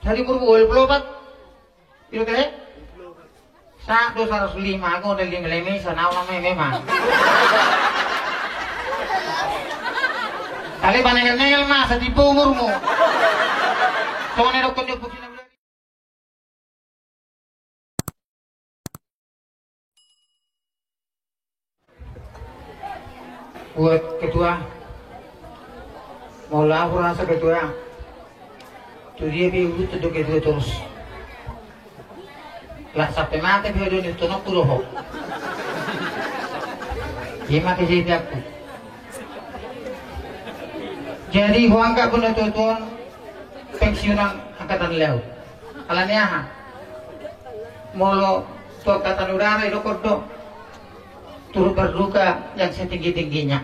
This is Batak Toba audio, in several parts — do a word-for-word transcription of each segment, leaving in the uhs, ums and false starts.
Jadi umurmu dua puluh empat. Piro tadi? Sa do saratus lima, aku udah lima lima, sana nama memang. Kali panengel-nengel masa di umurmu. Soalnya dokter dia putih. Buat ketua, molo ahu rasa ketua, tu dia pe urut tu ketua terus. Lah sampai mate pe dia ni tonok tu doho. Dia mate jadi aku. Jadi huangka pun tuan pensiunan angkatan laut. Alani aha? Molo tu angkatan udara i dokon do turut berduka yang setinggi-tingginya.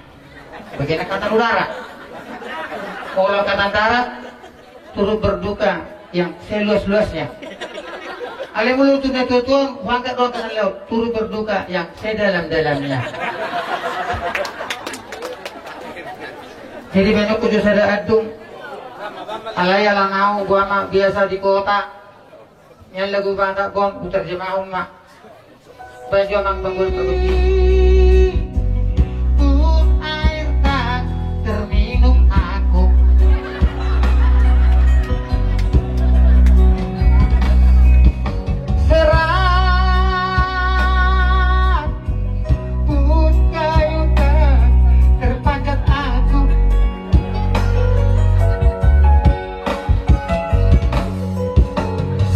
Bagian angkatan udara. Molo angkatan darat, turut berduka yang seluas-luasnya. Alai molo tu na tuan-tuan, huangka do angkatan laut, turut berduka yang sedalam-dalamnya. Jadi banyak kujo sada adung. Alai ala nau gua ma biasa di kota. Nian lagu Batak on, huterjemahon ma. Baen jo amang panggual panggual. Pun air tak terminum aku. Serat pun kayu tak terpanjat aku.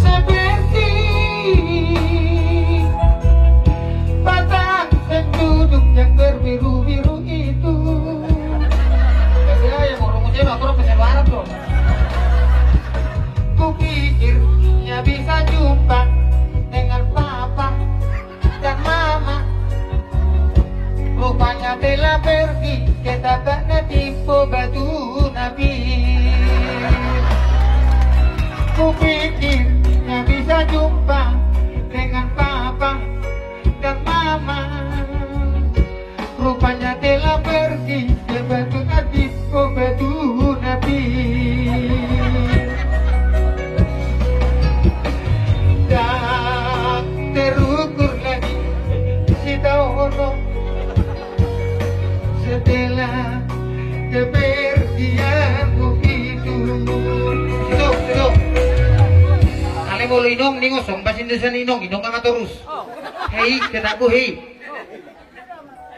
Seperti batang senduduk yang berbiru-biru itu. Jadi, ya, mau rumusnya, mau turun ke luar tuh. Kupikirnya bisa jumpa dengan papa dan mama. Rupanya telah pergi ke tapak na timbo batu nabir. Kupikirnya bisa jumpa dengan papa dan mama. Rupanya telah pergi ke batu na timbo batu nabir. Tak terukur lagi sitaonon setelah kepergianmu itu. Stop, stop. Ale molo inong ningo song, pas Indonesia inong, inong ama terus. Hei, kataku hei.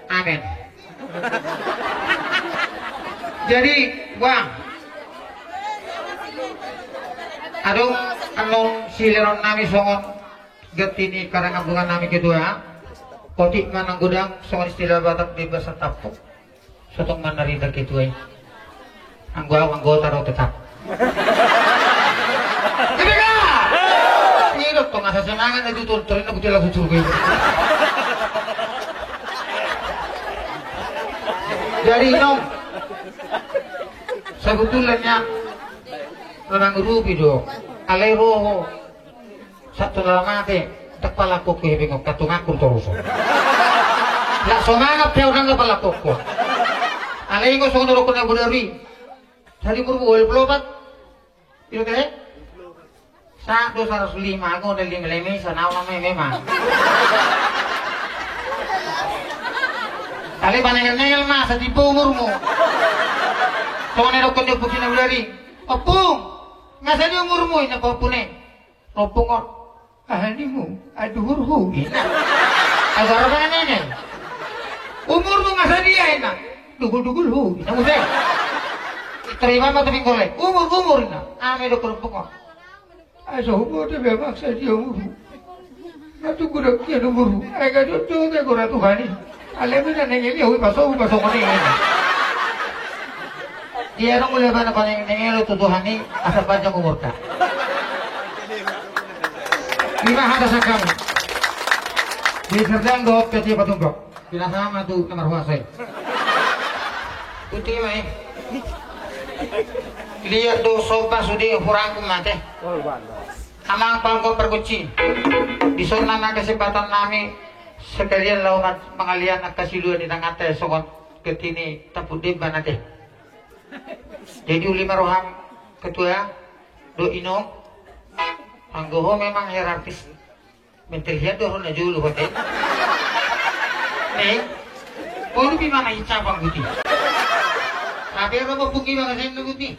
Amen. Jadi, wah. Adong, annon sileron nami songon ganti ni karangabungan nami ketua. Kotik manang godang songon istilah Batak di bahasa Tampuk. Sotong manarita ketua i. Anggo au anggota do tetap. Ketika! Iya dong, tong asa semangat na tutur, terina putih lagu curga ini. Jadi nom. Sebetulnya memang rupi do. Alai roho. Satu dalam mate, tak pala koko hebe ngok katung aku terus. Lah sonang apa orang nggak pala koko. Alai ngosong dulu kena bodari. Tadi umur dua puluh empat. Iya teh? Satu seratus lima, aku udah lima lima, sana nama memang. Kali panengel-nengel masa di umurmu. Soalnya dokon dia putih bodari. Opung, nggak sadar umurmu ini apa pune? Rompong on. Aha nimu? Aduhurhu. Ina. Agar mana nene? Umurmu nga sadia ina? Dugul-dugulhu. Ina muse. Terima ma tapi kole. Umur, umur ina. Ame do rompong on. Asa hubo de be maksa dia umurhu. Natu kuda kia umurhu. Ai gado tu ke gora Tuhan i. Alai mina nengel i, hui paso, hui paso kone. Dia dong mulai mana paneng nengel tu Tuhan i, asa panjang umurta. Lima hata sakam. Di serdang dohot ke dia patunggok. Bila sama tu nomor huasa i. Putih mai. Lihat do sopa sude hurangku mate. Amang pangko perkuci. Di sona na kesempatan nami sekalian laho mangalian angka silua ni tanganta songon getini tapudemba nate. Jadi uli ma roham ketua do inong. Anggo ho memang hierarkis, menteri hian do ho na jolo ho te. Eh, boru pi mana hicapang guti. Tapi ro mo puki bagasen na guti.